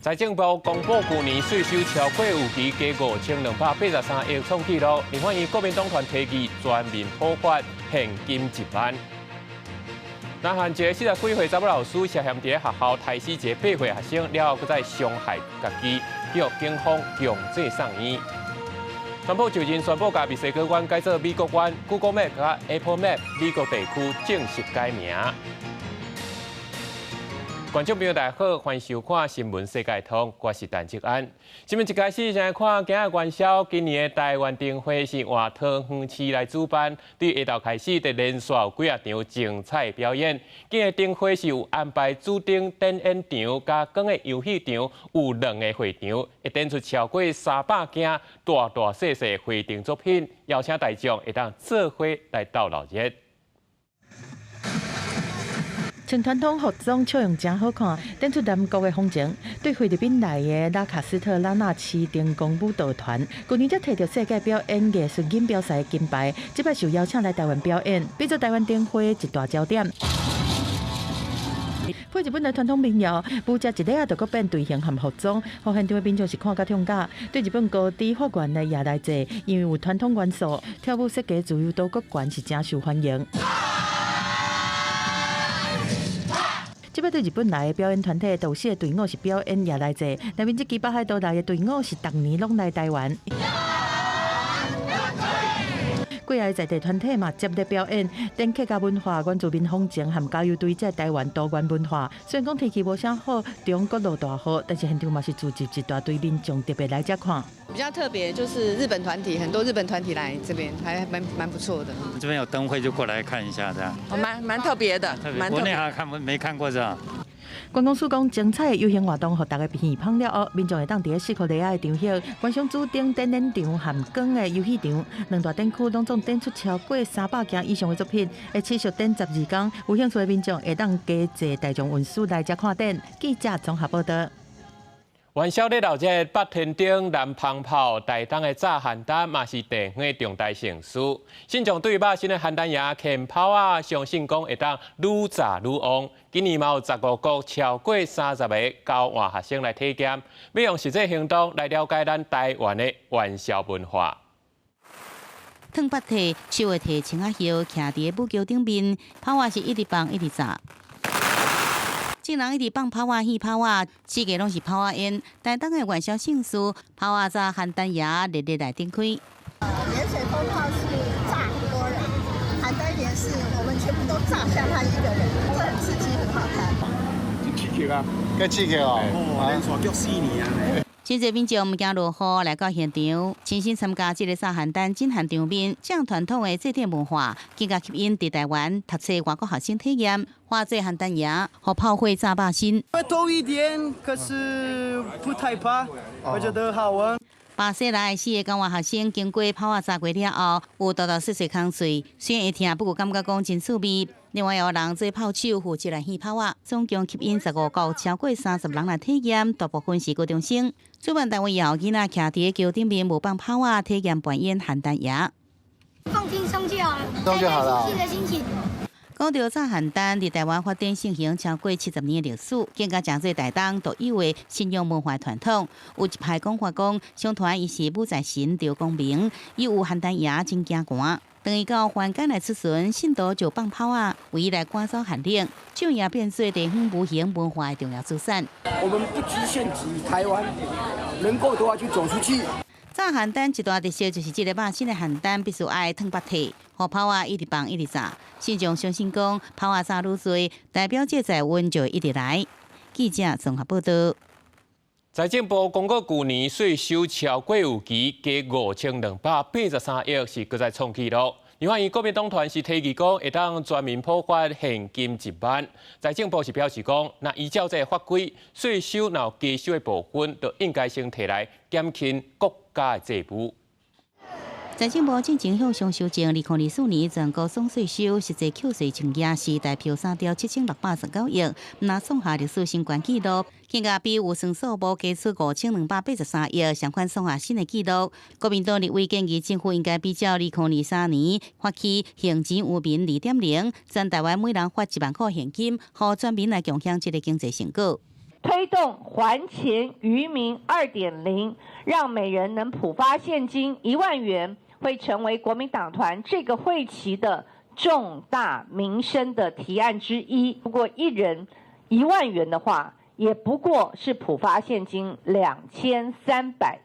財政部公布舊年稅收超過預期，加5283億創紀錄。立法院國民黨團提議全面普發現金1萬。南韓一個40幾歲查某老師涉嫌佇學校刣死一個8歲學生，了後閣再傷害家己，予警方強制送院。川普就任宣布共墨西哥灣改做美國灣，Google Map 佮 Apple Map 美國地區正式改名。觀眾朋友大家好，歡迎收看《新聞世界通》，我是陳志安。新聞一開始先來看今仔元宵，今年的台灣燈會是換桃園市來主辦，對下晝開始，佇連續有幾仔場精彩表演。今年燈會是有安排主燈展演場、佮光的遊戲場，有兩个會場，會展出超過300件大大細細繪燈作品，邀請大眾會當做伙來鬥鬧熱。穿傳統服裝，笑容誠好看，展出南國的風情。對菲律賓來的拉卡斯特拉納市燈光舞蹈團，舊年才提著世界表演藝術錦標賽金牌，這擺受邀請來台灣表演，變做台灣燈會一大焦點。配日本的傳統民謠，舞者一下仔就閣變隊形和服裝，予現場的民眾是看甲痛甲。對日本高知發源的耶誕節，因為有傳統元素，跳舞設計自由度閣懸，是誠受歡迎。這擺對日本來的表演團體，有四个隊伍是表演耶誕節，內面這支北海道來的隊伍是逐年攏來台灣。幾个在地團體嘛接力表演，展客家文化、原住民風情和加油隊這台灣多元文化。雖然講天氣無啥好，中閣落大雨，但是現場嘛是聚集一大堆民眾特別來遮看。比較特別就是日本團體，很多日本團體來這邊，還蠻不錯的。這邊有燈會就過來看一下，這樣。哦，蠻特別的，蠻國內還看沒看過這。觀光署講，精彩的遊行活動，予大家鼻芳了後，民眾會當佇咧四箍犁仔的場域，觀賞主燈展演場和光的遊戲場，兩大展區攏總展出超過300件以上的作品，會持續展12天。有興趣的民眾會當加坐大眾運輸來遮看展。記者綜合報道。元宵節鬧熱，北天燈、南蜂炮、台東的炸蚶擔嘛是地方的重大盛事。信眾對肉身的蚶擔爺牽炮仔，相信講會當愈炸愈旺。今年嘛有15國超過30个交換學生來體驗，欲用實際行動來了解咱台灣的元宵文化。褪腹蹄，手會提青仔葉，徛佇个舞橋頂面，炮仔是一直放一直炸。眾人一直放炮仔、戲炮仔，四界攏是炮仔煙。台東的元宵盛事，炮仔炸蚶擔爺熱熱來展開。蓮水蜂炮是炸很多人，蚶擔爺是我們全部都炸向他一個人，這很刺激，很好看。真刺激啊！夠刺激哦！哦，連續叫4年啊！真濟民眾毋驚落雨來到現場，親身參加這个炸蚶擔震撼場面，這樣傳統的祭典文化，更加吸引佇台灣讀冊外國學生體驗，化做蚶擔爺，予炮火炸肉身。會抖一點，可是不太怕，我覺得好玩。巴西來四个交換學生經過炮仔炸過了後，有大大細細空喙，雖然會疼，不過感覺講真趣味。另外有人做炮手負責來戲炮仔，總共吸引15國超過30人來體驗，大部分是高中生。主辦單位也予囡仔徛佇橋頂面模仿炮仔，體驗扮演蚶擔爺。放輕鬆就好了，鬆就好了。開開心心的心情。講到炸蚶擔，佇台灣發展盛行超過70年的歷史，更加成做台東獨有的信仰文化傳統。有一派講法講，相傳伊是武財神劉公明，又有蚶擔爺真驚寒。當伊到凡間來出巡，信徒就放炮仔，為伊來趕走寒冷，這樣也變做地方無形文化的重要資產。我們不局限於台灣，能夠的話就走出去。炸蚶擔一大特色就是這个肉身的蚶擔必須愛褪腹蹄，予炮仔一直放一直炸。信眾相信講，炮仔炸愈濟，代表這財運就會一直來。記者綜合報道。財政部公告，舊年稅收超過預期，加5283億，是閣再創紀錄。立法院國民黨團是提議講，會當全民普發現金1萬。財政部是表示講，若依照這个法規，稅收若有加收的部分，就應該先提來減輕國家的債務。財政部進前向上修正，2024年全國總稅收實際扣稅淨額是台票3兆7619億，毋但創下歷史新高紀錄，更加比預算數目加出5283億，相款創下新的紀錄。國民黨立委建議政府應該比照2023年發起還錢予民2.0，全台灣每人發1萬塊現金，予全民來共享這个經濟成果。推動還錢於民2.0，讓每人能普發現金1萬元，會成為國民黨團這個會期的重大民生的提案之一。不過一人1萬元的話，也不過是普發現金2300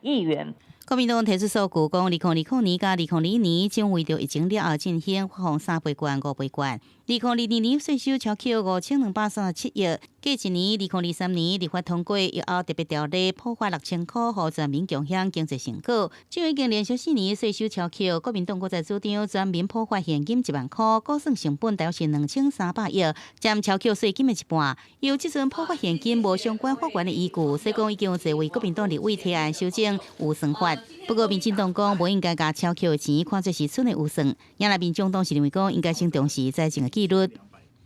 億元。國民黨提出數據，講2020年佮2021年，將為著疫情了後進行發放3倍券、5倍券。2022年稅收超扣5237億，過一年2023年立法通過疫後特別條例，普發6000箍，予全民共享經濟成果。就已經連續4年稅收超扣，國民黨閣再主張全民普發現金1萬箍，估算成本大約是2300億，佔超扣稅金的一半。由這陣普發現金無相關法源的依據，所以講已經有濟位國民黨立委提案修正預算法。不過民進黨講無應該共超扣的錢看做是新的預算，也來民眾黨是認為講應該先重視財政的紀律。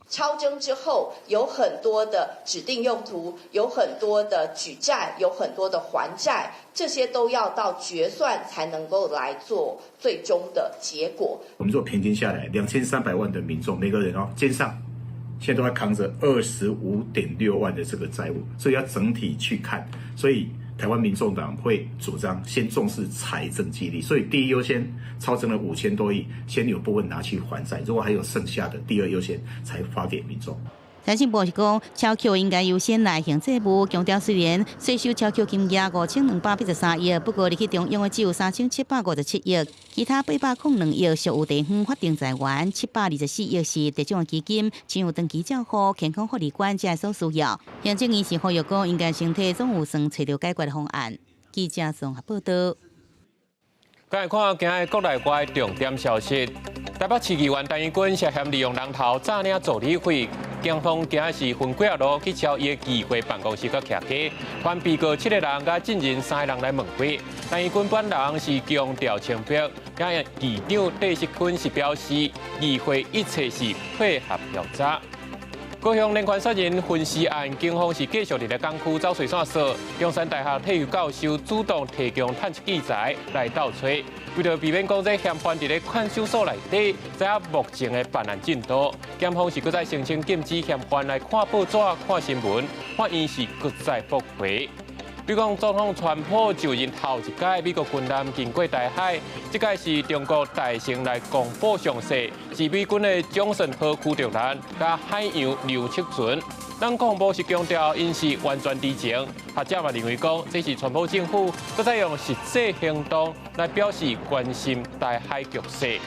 超徵之後，有很多的指定用途，有很多的舉債，有很多的還債，這些都要到決算才能夠來做最終的結果。我們做平均下來，2300萬的民眾，每個人哦肩上現在都在扛着25.6萬的這個債務，所以要整體去看。所以台灣民眾黨會主張先重視財政紀律，所以第一優先超徵了5000多億，先有部分拿去還債，如果還有剩下的，第二優先才發給民眾。財政部是講，超扣應該優先來還債務，強調雖然稅收超扣金額5213億，不過入去中央的只有3757億，其他802億屬於地方法定財源，724億是特種基金，像有長期照護、健康福利館這所需要。行政院是呼籲講，應該先提總預算，揣著解決方案。記者綜合報道。來看今日國內外重點消息。台北市議員陳怡君涉嫌利用人頭詐領助理費，警方今日是分幾仔路去抄伊的議會辦公室佮徛家，傳被告七個人佮證人三個人來問話。陳怡君本人是強調清白，今日議長戴錫坤是表示，議會一切是配合調查。高雄連環殺人分屍案，警方是繼續佇咧港區走隨線索。中山大學退休教授主動提供探測器材來鬥揣，為著避免講這嫌犯佇咧看守所內底，知影目前的辦案進度。檢方是閣再申請禁止嫌犯來看報紙、看新聞，法院是閣再駁回。美國總統川普就任頭一擺美國軍艦經過台海，這擺是中國代先來公布詳細，是美軍的蔣森號驅逐艦佮海洋量測船。咱國防部是強調，𪜶是完全知情，學者嘛認為講，這是川普政府閣再用實際行動來表示關心台海局勢。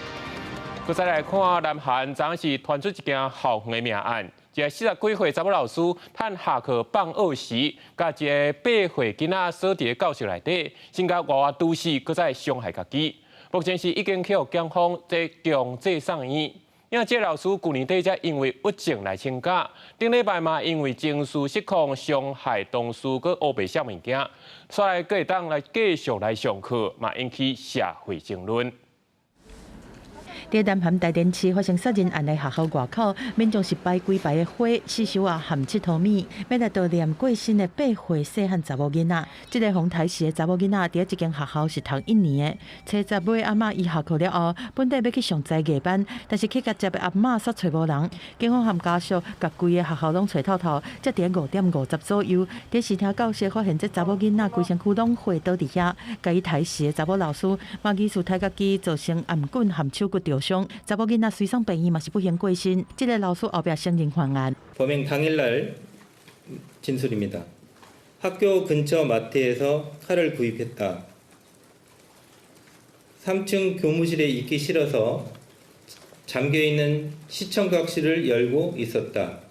閣再來看南韓，昨是傳出一件校園的命案。一个40幾歲查某老師，趁下課放學時，共一个8歲囡仔鎖佇咧教室內底，先共活活毒死，閣再傷害家己。目前是已經去予檢方這強制送院。因為這個老師舊年底才因為鬱症來請假，頂禮拜嘛因為情緒失控傷害同事，閣烏白寫物件，煞來閣會當來繼續來上課，嘛引起社會爭論。佇南韓大連市發生殺人案的學校外口，民眾是擺幾排的花，四周啊含𨑨迌物，欲來悼念過身的8歲細漢查某囡仔。這个予刣死的查某囡仔，佇這間學校是讀一年的。初十尾暗仔伊下課了後，本底欲去上才藝班，但是去共接的阿嬤煞揣無人，警方和家屬共規个學校攏揣透透，才佇5點50左右，佇視聽教室發現這查某囡仔規身軀攏血倒佇遐，共伊刣死的查某老師嘛疑似刣家己造成頷頸和手骨著傷，查某囡仔隨送病院嘛是不幸過身。這个老師後壁承認犯案。 범행 당일 날 진술입니다. 학교 근처 마트에서 칼을 구입했다. 3층 교무실에 있기 싫어서 잠겨 있는 시청각실을 열고 있었다.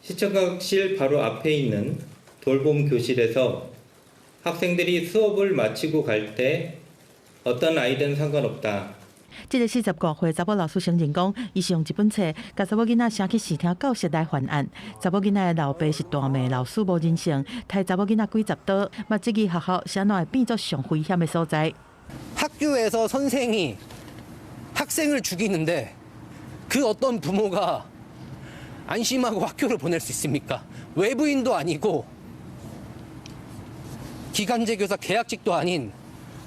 시청각실 바로 앞에 있는 돌봄 교실에서 학생들이 수업을 마치고 갈 때 어떤 아이든 상관없다. 這个45歲查某老師承認講，伊是用一本冊，共查某囡仔寫去視聽教室來犯案。查某囡仔的老爸是大罵老師無人性，刣查某囡仔幾十刀，嘛質疑學校啥怎會變做上危險的所在。 학교에서 선생이 학생을 죽이는데 그 어떤 부모가 안심하고 학교를 보낼 수 있습니까? 외부인도 아니고 기간제 교사 계약직도 아닌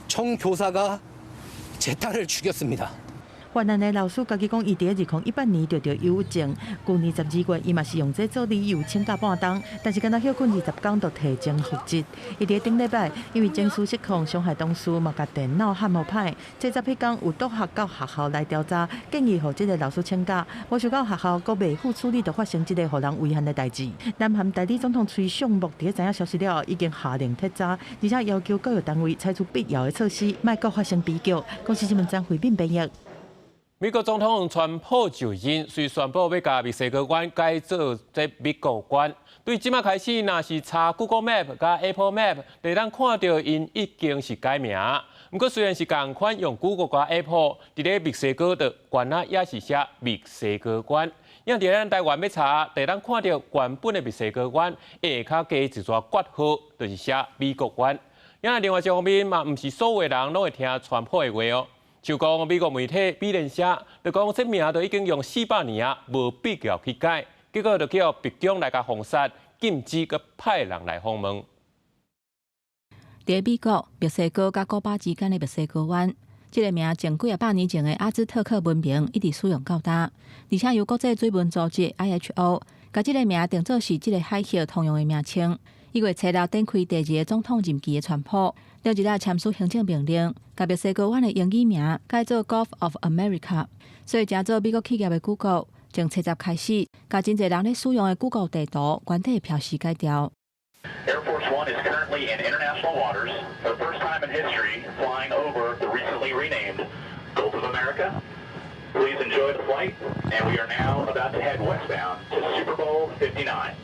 정교사가 제 딸을 죽였습니다. 犯案的老師家己講，伊佇2018年著著憂鬱症，舊年12月伊嘛是用這做理由請假半冬，但是敢若歇睏20工就提前復職。伊佇頂禮拜因為情緒失控，傷害同事，嘛共電腦焊予歹。這十彼工有督學到學校來調查，建議予這个老師請假，無想到學校閣未付處理，就發生這个予人遺憾的代誌。南韓代理總統崔尚木佇咧知影消息了後，已經下令徹查，而且要求教育單位採取必要的措施，莫閣發生悲劇。公視新聞張惠敏編譯。美國總統川普就任，遂宣布欲共墨西哥灣改做這美國灣。對這馬開始，若是查 Google Map 佮 Apple Map，就通看著𪜶已經是改名。毋過雖然是仝款用 Google 佮 Apple，佇咧墨西哥的原來也是寫墨西哥灣。因佇咱台灣欲查，就通看著原本的墨西哥灣下跤加一逝括號，就是寫美國灣。另外一方面嘛，毋是所有人攏會聽川普的話哦。就講美國媒體美聯社，就講這名都已經用400年啊，無必要去改，結果就叫白宮來共封殺，禁止閣派人來訪問。佇美國、墨西哥佮古巴之間的墨西哥灣，這个名從幾仔百年前的阿茲特克文明一直使用到今，而且由國際水文組織 IHO 共這个名定做是這个海域通用的名稱。1月初六展開第二个總統任期的川普，禮日簽署行政命令，共墨西哥灣的英語名改做 Gulf of America，所以成做美國企業的 Google，從初十開始，共真濟人咧使用的 Google 地圖原底標示改掉。 Air Force One is currently in international waters for the first time in history, flying over the recently renamed Gulf of America. Please enjoy the flight, and we are now about to head westbound to Super Bowl 59.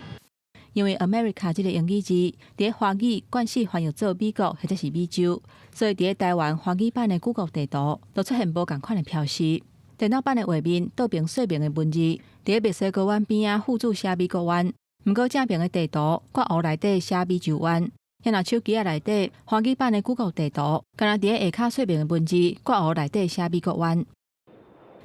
因為 America 這个英語字，佇華語慣勢翻譯做美國或者是美洲，所以佇台灣華語版的 Google 地圖就出現無仝款的標示。電腦版的畫面倒爿說明的文字，佇墨西哥灣邊仔附註寫美國灣，毋過正爿的地圖括弧內底寫美洲灣。若手機仔內底華語版的 Google 地圖，敢若佇下跤說明的文字括弧內底寫美國灣。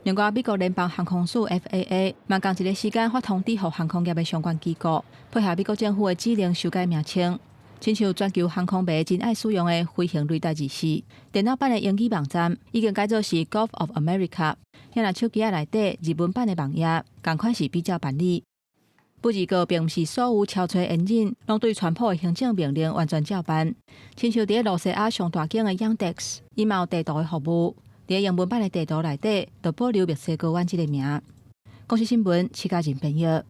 另外，美國聯邦航空署 FAA 嘛仝一个時間發通知予航空業的相關機構，配合美國政府的指令修改名稱。親像全球航空迷真愛使用的飛行雷達24，電腦版的英語網站已經改做是 Gulf of America。若手機仔內底日文版的網頁，仝款是比照辦理。不過，並毋是所有超揣言論攏對川普的行政命令完全照辦。親像佇露西亞上大間的 Yandex，伊嘛有地圖的服務。佇英文版的地圖內底，就保留墨西哥灣這个名。公視新聞，徐嘉仁編譯。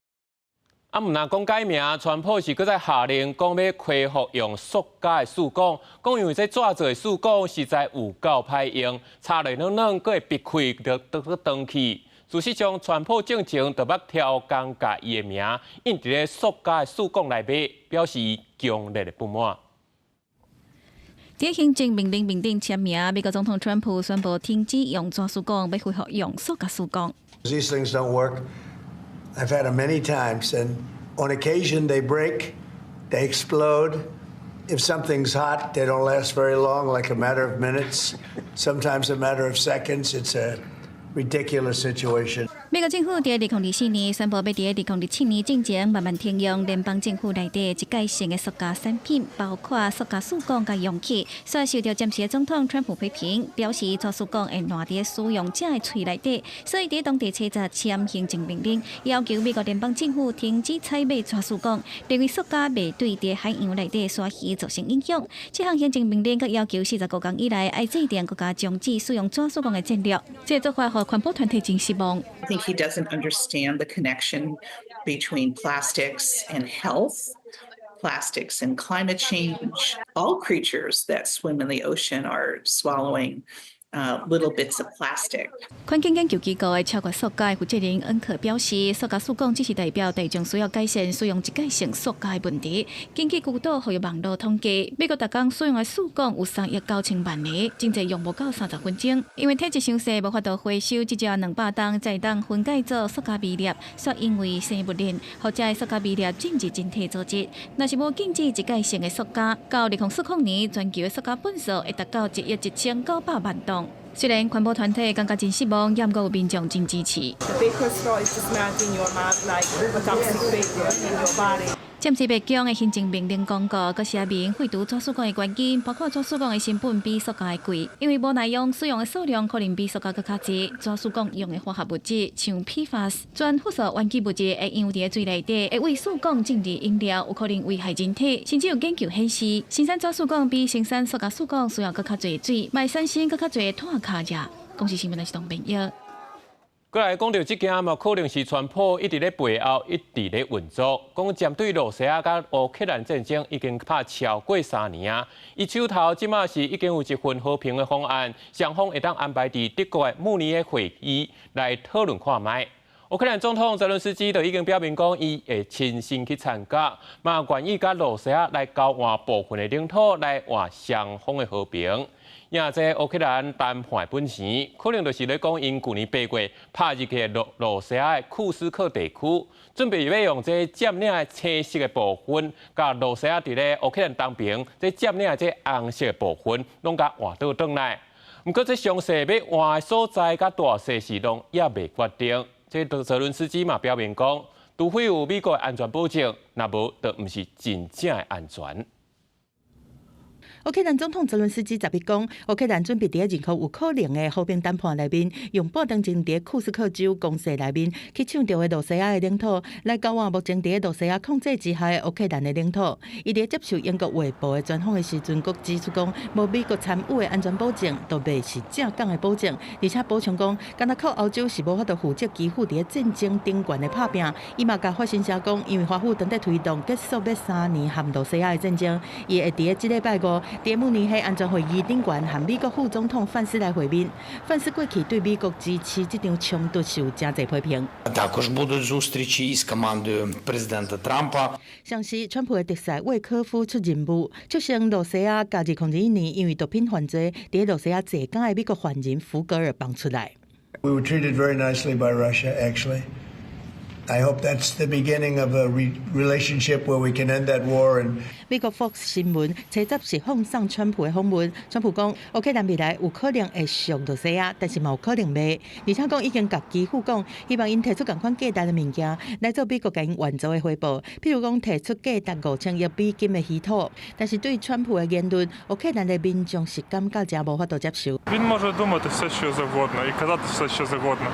啊，毋但講改名，川普是閣再下令講欲恢復用塑膠的試管，講因為這紙做的試管實在有夠歹用，擦落軟軟，閣會閉開，就閣閣斷去。事實上，川普進前就捌刁工共伊的名印佇咧塑膠的試管內面，表示強烈的不滿。佇行政命令面頂簽名，美國總統川普宣布停止用紙試管，欲恢復用塑膠試管。 These things don't work. I've had them many times, and on occasion they break, they explode. If something's hot, they don't last very long, like a matter of minutes, sometimes a matter of seconds. It's a ridiculous situation. 美國政府佇2024年宣布，欲佇2027年進前慢慢停用聯邦政府內底一概性的塑膠產品，包括塑膠試管佮容器。煞受著暫時的總統川普批評，表示紙試管會爛佇使用者的喙內底，所以佇當地初十簽行政命令，要求美國聯邦政府停止採買紙試管，認為塑膠袂對佇海洋內底鯊魚造成影響。這項行政命令閣要求45工以內愛制定國家終止使用紙試管的戰略。這個做法予環保團體真失望。 I think he doesn't understand the connection between plastics and health, plastics and climate change. All creatures that swim in the ocean are swallowing little bits of plastic. 環境研究機構的超越塑膠負責人恩可表示，塑膠試管只是代表大眾需要改善使用一概性塑膠的問題。根據孤島予網路統計，美國逐工使用的試管有3億9千萬個，真濟用無到30分鐘。因為體積傷細，無法度回收，至少200噸才會當分解做塑膠微粒，煞因為生物鏈，予這的塑膠微粒進入人體組織。若是無禁止一概性的塑膠，到2040年，全球的塑膠糞掃會達到1億1900萬噸。雖然環保團體感覺真失望，毋過有民眾真支持。 The paper straw is just melting in your mouth like a toxic paper in your body. 針對白宮的行政命令公告，閣寫明廢除紙塑管的原因，包括紙塑管的成本比塑膠的貴，因為無耐用，使用的數量可能比塑膠閣較濟。紙塑管用的化學物質，像 PFAS 全氟素烷基物質會溶佇水內底，會為塑管進入飲料，有可能危害人體。甚至有研究顯示，生產紙塑管比生產塑膠塑管需要閣較濟水，嘛會產生閣較濟碳跤跡。公視新聞的是董編譯。過來講著這件嘛，可能是川普一直咧背後一直咧運作，講針對羅西亞佮烏克蘭戰爭已經拍超過3年啊。伊手頭這馬是已經有一份和平的方案，雙方會當安排佇德國的慕尼黑會議來討論看覓。烏克蘭總統澤倫斯基就已經表明講，伊會親身去參加，嘛願意佮羅西亞來交換部分的領土，來換雙方的和平。也這烏克蘭談判本錢，可能就是咧講，𪜶舊年8月拍入去羅西亞的庫斯克地區，準備欲用這佔領的青色的部分，佮羅西亞佇咧烏克蘭東邊這佔領的這紅色的部分，攏共換倒轉來。毋過這詳細欲換的所在佮大細是攏猶未決定。這澤倫斯基嘛表明講，除非有美國的安全保證，若無就毋是真正的安全。烏克蘭總統澤倫斯基11講，烏克蘭準備佇任何有可能的和平談判內面，用半當前佇庫斯克州攻勢內面去搶著的羅西亞的領土，來交換目前佇羅西亞控制之下的烏克蘭的領土。伊佇接受英國衛報的專訪的時陣，閣指出講，無美國參與的安全保證，都袂是正港的保證。而且補充講，敢若靠歐洲是無法度負責基輔佇戰爭頂懸的拍拚。伊嘛共法新社講，因為華府正佇推動結束欲3年和羅西亞的戰爭，伊會佇這禮拜五，佇慕尼黑安全會議頂懸，和美國副總統范斯來會面。范斯過去對美國支持這場衝突是有誠濟批評。 Також будуть зустрічі із командою президента Трампа。像是川普的特使魏科夫出任務，促成羅西亞共2021年因為毒品犯罪，佇羅西亞坐監的美國犯人福格爾放出來。 We were treated very nicely by Russia, actually. I hope that's the beginning of a relationship where we can end that war. And 美國 Fox 新聞初十是放送川普的訪問，川普講，烏克蘭未來有可能會屬羅西亞，但是嘛有可能袂。而且講已經共基輔講，希望𪜶提出仝款價值的物件來做美國共𪜶援助的回報，譬如講提出價值5000億美金的稀土。但是對川普的言論，烏克蘭的民眾是感覺誠無法度接受。 Він може думати все, що завгодно, і казати все, що завгодно.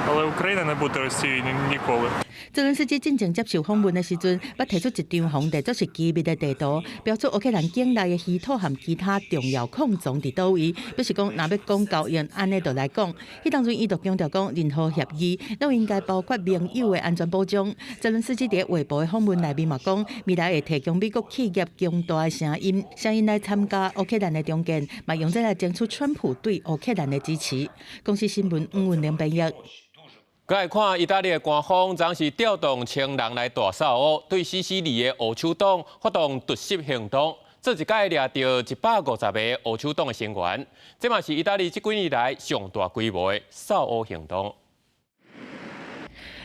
Але Україна не буде Росією ніколи. 澤倫斯基進前接受訪問的時陣，捌提出一張予列做是機密的地圖，標出烏克蘭境內的稀土和其他重要礦藏佇佗位，表示講若欲講交易，按呢就來講。彼當陣伊就強調講，任何協議攏應該包括盟友的安全保障。澤倫斯基佇衛報的訪問內面嘛講，未來會提供美國企業強大的聲音，聲音來參加烏克蘭的重建，嘛用這來爭取川普對烏克蘭的支持。公視新聞黃雲玲編譯。閣來看意大利的官方，昨是調動千人來大掃烏，對西西里的黑手黨發動突襲行動，這一擺掠著150個黑手黨的成員，這嘛是意大利這幾年來上大規模的掃烏行動。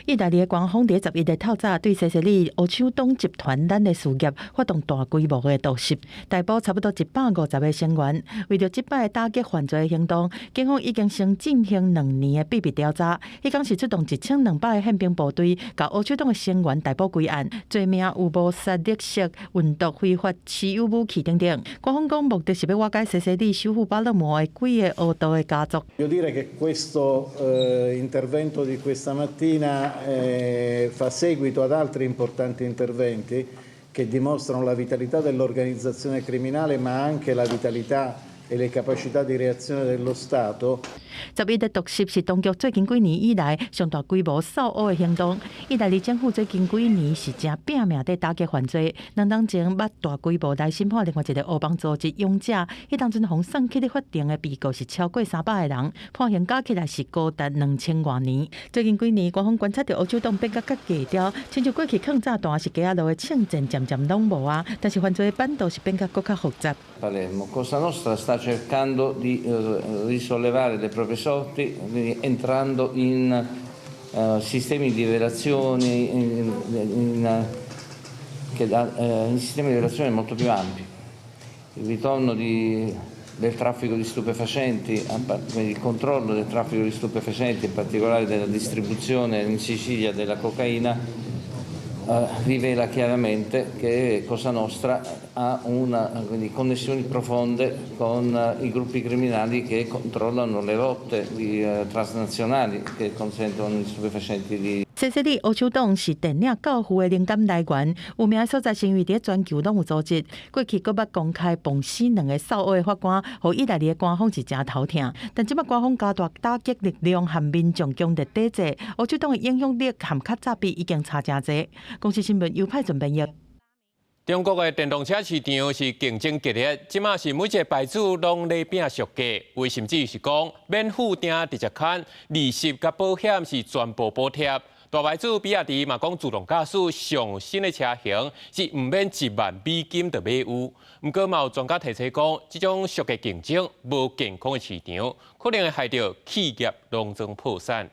意大利的官方佇11日透早對西西里黑手黨集團咱的事業發動大規模的突襲，逮捕差不多150個成員。為著這擺打擊犯罪行動，警方已經先進行2年的秘密調查。彼工是出動1200個憲兵部隊，共黑手黨的成員逮捕歸案，罪名有謀殺、勒索、運毒、非法持有武器等等。官方講目的是欲瓦解西西里首府巴勒摩的幾个黑道的家族。 Devo dire che questo intervento di questa mattina fa seguito ad altri importanti interventi che dimostrano la vitalità dell'organizzazione criminale, ma anche la vitalità e le capacità di reazione dello Stato. 11日突襲是當局最近幾年以來上大規模掃烏的行動。意大利政府最近幾年是誠拚命佇打擊犯罪。2冬前捌大規模來審判另外一个黑幫組織勇者，彼當陣予送去法庭的被告是超過300個人，判刑加起來是高達2000外年。最近幾年，官方觀察著黑手黨變甲較低調，親像過去抗炸彈是街仔路的槍戰漸漸攏無啊，但是犯罪的版圖是變甲閣較複雜。 Palermo. Cosa Nostra sta cercando di risollevare le proprie sorti entrando in sistemi di relazioni, in sistemi di relazioni molto più ampi. Il ritorno del traffico di stupefacenti, il controllo del traffico di stupefacenti, in particolare della distribuzione in Sicilia della cocaina, Rivela chiaramente che Cosa Nostra ha una, quindi, connessioni profonde con i gruppi criminali che controllano le rotte transnazionali che consentono gli stupefacenti di 西西里乌手党是电影《教父》的灵感来源，有名的所在，成为佇全球攏有組織。過去閣捌公開綁死兩个獸惡的法官，予意大利的官方是誠頭疼。但這擺官方加大打擊力量和民眾強烈抵制，烏手黨的影響力和較早比已經差誠濟。公視新聞由派準編譯。中國的電動車市場是競爭激烈，這馬是每一个牌子攏咧拼俗價，有甚至是講免付訂直接砍，利息佮保險是全部補貼。大牌子比亞迪嘛講自動駕駛上新的車型是毋免1萬美金就買有，毋過嘛有專家提醒講，這種俗價競爭無健康的市場，可能會害著企業攏總破產。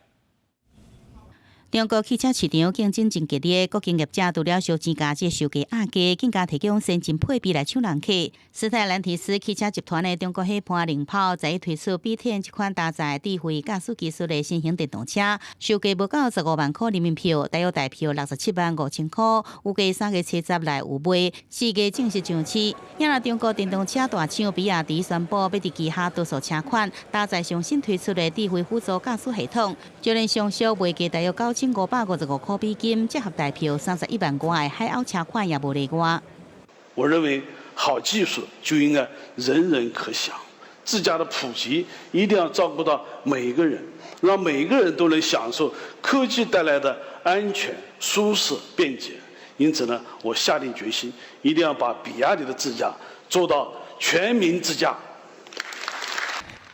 中國汽車市場競爭真激烈，國營業者除了燒錢共這售價壓低，更加提供先進配備來搶人客。斯泰蘭提斯汽車集團的中國伙伴領跑，昨推出 B10 這款搭載智慧駕駛技術的新型電動車，售價無到15萬塊人民幣，大約台幣67萬5千塊，預計3月70內有賣，4月正式上市。也中國電動車大廠比亞迪宣布，欲佇旗下多數車款搭載上新推出的智慧輔助駕駛系統，就連上俗賣價大約9555塊美金，折合台幣31萬外的海鷗車款也無例外。我認為好技術就應該人人可享，自駕的普及一定要照顧到每一個人，讓每一個人都能享受科技帶來的安全、舒適、便捷。因此呢，我下定決心，一定要把比亞迪的自駕做到全民自駕。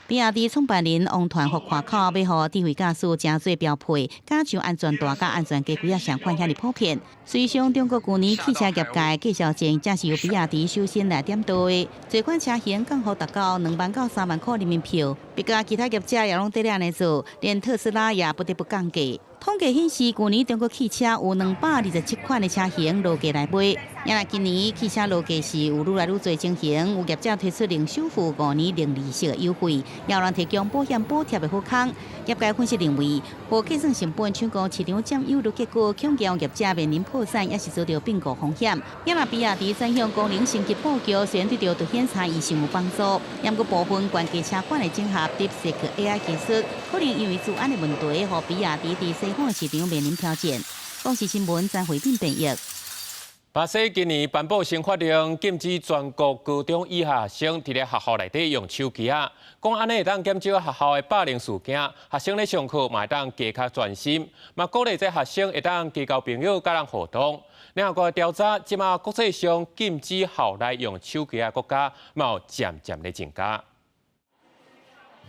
比亞迪創辦人王傳福誇口，欲予智慧駕駛成做標配，加上安全帶佮安全駕規仔上款遐爾普遍。事實上，中國舊年汽車業界價銷戰，正是由比亞迪首先來點導的。這款車型降幅達到2萬到3萬塊人民幣，別家其他業者也攏佇咧按呢做，連特斯拉也不得不降價。統計顯示，舊年中國汽車有227款的車型落價來賣。也若今年汽車落價是有愈來愈濟情形，有業者推出零首付5年零利息的優惠，也有人提供保險補貼的好康。業界分析認為，無計算成本，搶攻市場佔有率結果，恐驚業者面臨破產，抑是遭著併購風險。也若比亞迪轉向功能升級布局，雖然對著凸顯差異性有幫助，毋過部分懸價車款的整合 DeepSeek AI 技術，可能因為資安的問題，予比亞迪佇西方市場面臨挑戰。公視新聞曾慧敏編譯。巴西今年頒布新法令，禁止全國高中以下學生佇咧學校內底用手機仔。講按呢會當減少學校的霸凌事件，學生咧上課嘛會當加較專心，嘛鼓勵這學生會當加交朋友佮人互動。聯合國調查，這馬國際上禁止校內用手機仔國家，嘛有漸漸咧增加。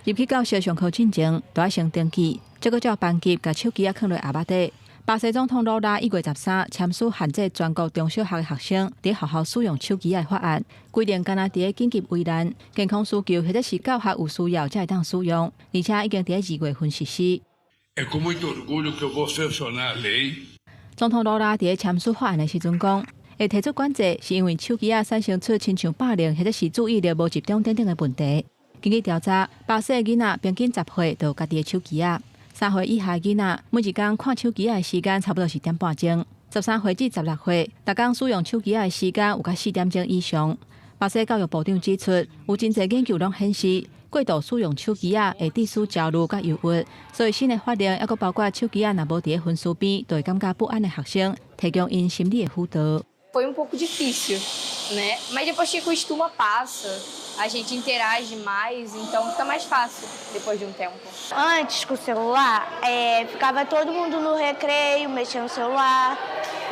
入去教室上課進前，都愛先登記，這閣照班級共手機仔囥佇盒仔底。巴西總統魯拉1月13簽署限制全國中小學的學生佇學校使用手機仔的法案，規定干焦佇咧緊急危難、健康需求或者是教學有需要才會當使用，而且已經佇2月份實施。 É com muito orgulho que eu vou sancionar a lei。總統魯拉佇咧簽署法案的時陣講，會提出管制，是因為手機仔產生出親像霸凌或者是注意力無集中等等的問題。根據調查，巴西的囡仔平均10歲就有家己的手機仔。3歲以下囡仔每一工看手機仔的時間差不多是點半鐘，13歲至16歲，逐工使用手機仔的時間有到4點鐘以上。巴西教育部長指出，有真濟研究攏顯示，過度使用手機仔會致使焦慮佮憂鬱，所以新的法令猶閣包括手機仔若無佇咧分數邊，就會感覺不安的學生，提供𪜶心理的輔導。 Foi um pouco difícil, né? Mas depois que acostuma, passa. A gente interage mais, então fica mais fácil depois de um tempo. Antes, com o celular, ficava todo mundo no recreio, mexendo no celular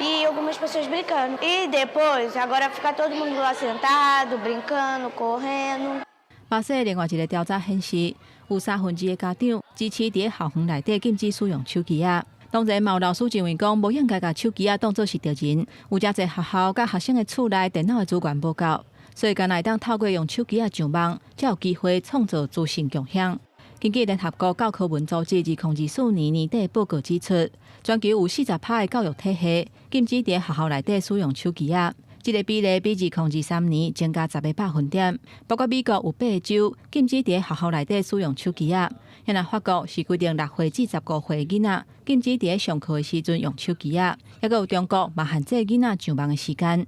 e algumas pessoas brincando. E depois, agora fica todo mundo lá sentado, brincando, correndo. 巴西另外一个調查顯示，有2/3的家長支持佇校園內底禁止使用手機仔。當然，嘛有老師認為講，無應該共手機仔當做是敵人。有誠濟學校佮學生的厝內電腦的資源無夠，所以干焦會當透過用手機仔上網，才有機會創造資訊共享。根據聯合國教科文組織2024年年底報告指出，全球有40%的教育體系禁止佇學校內底使用手機仔。這个比例比2023年增加10个百分點。包括美國有八个州禁止佇學校內底使用手機仔，若法國是規定6歲至15歲囡仔禁止佇上課的時陣用手機仔，抑閣有中國嘛限制囡仔上網的時間。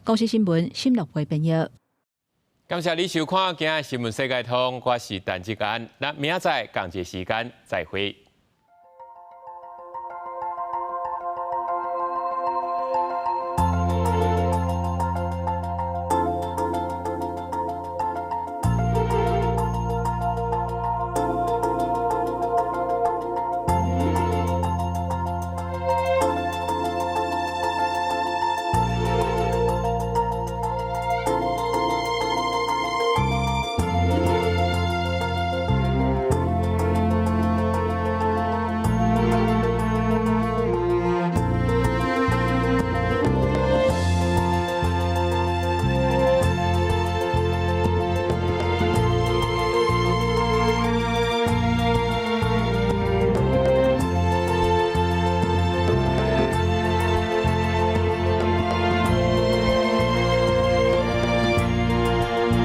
公視新聞沈樂培編譯。感謝你收看今仔的新聞世界通，我是陳志安，咱明仔載仝一个時間再會。